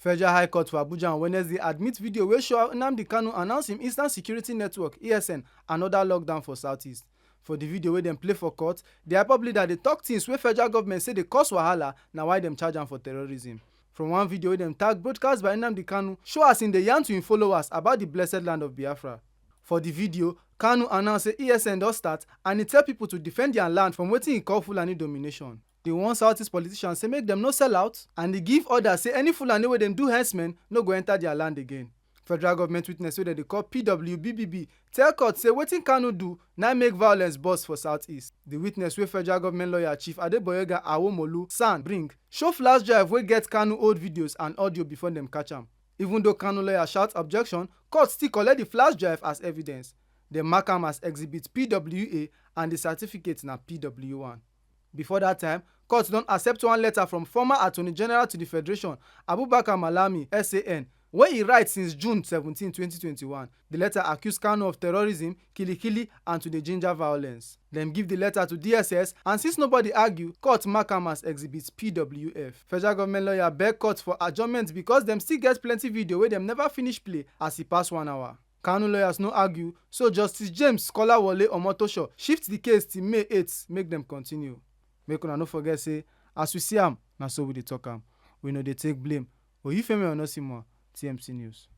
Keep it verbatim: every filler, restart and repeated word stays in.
Federal High Court for Abuja on Wednesday admit video wey show how Nnamdi Kanu announce im Eastern Security Network, E S N, another lockdown for Southeast. For the video wey dem play for court, the IPOB leader dey talk things wey federal government say dey cause wahala, na why dem charge am for terrorism. From one video wey dem tag broadcast by Nnamdi Kanu, show as im dey yarn to im followers about the blessed land of Biafra. For the video, Kanu announce say E S N don start and e tell people to defend their land from wetin e call Fulani domination. The one Southeast politician say make dem no sell out and e give order say any Fulani wey dem do herdsmen no go enter their land again. Federal government witness wey dem dey call P W B B B tell court say wetin Kanu do na make violence burst for Southeast. The witness wey federal government lawyer Chief Adeboyega Awomolu san bring show flash drive wey get Kanu old videos and audio before dem catch am. Even though Kanu lawyer shout objection, court still collect the flash drive as evidence. Dem mark am as exhibit P W A and the certificate na P W one. Before that time, court don accept one letter from former Attorney General to the Federation, Abubakar Malami, S A N, wey e write since June seventeen, twenty twenty-one. The letter accuse Kanu of terrorism, kilikili, and to dey ginger violence. Dem give the letter to D S S, and since nobody argue, court mark am as exhibit P W F. Federal government lawyer beg court for adjournment because dem still get plenty video wey dem never finish play as e pass one hour. Kanu lawyers no argue, so Justice James Kolawole Omotosho shift the case till May eight make dem continue. Make una no forget say, as we see am, na so we dey talk am. We no dey take blame. Oyifemi Onosimo, T M C News.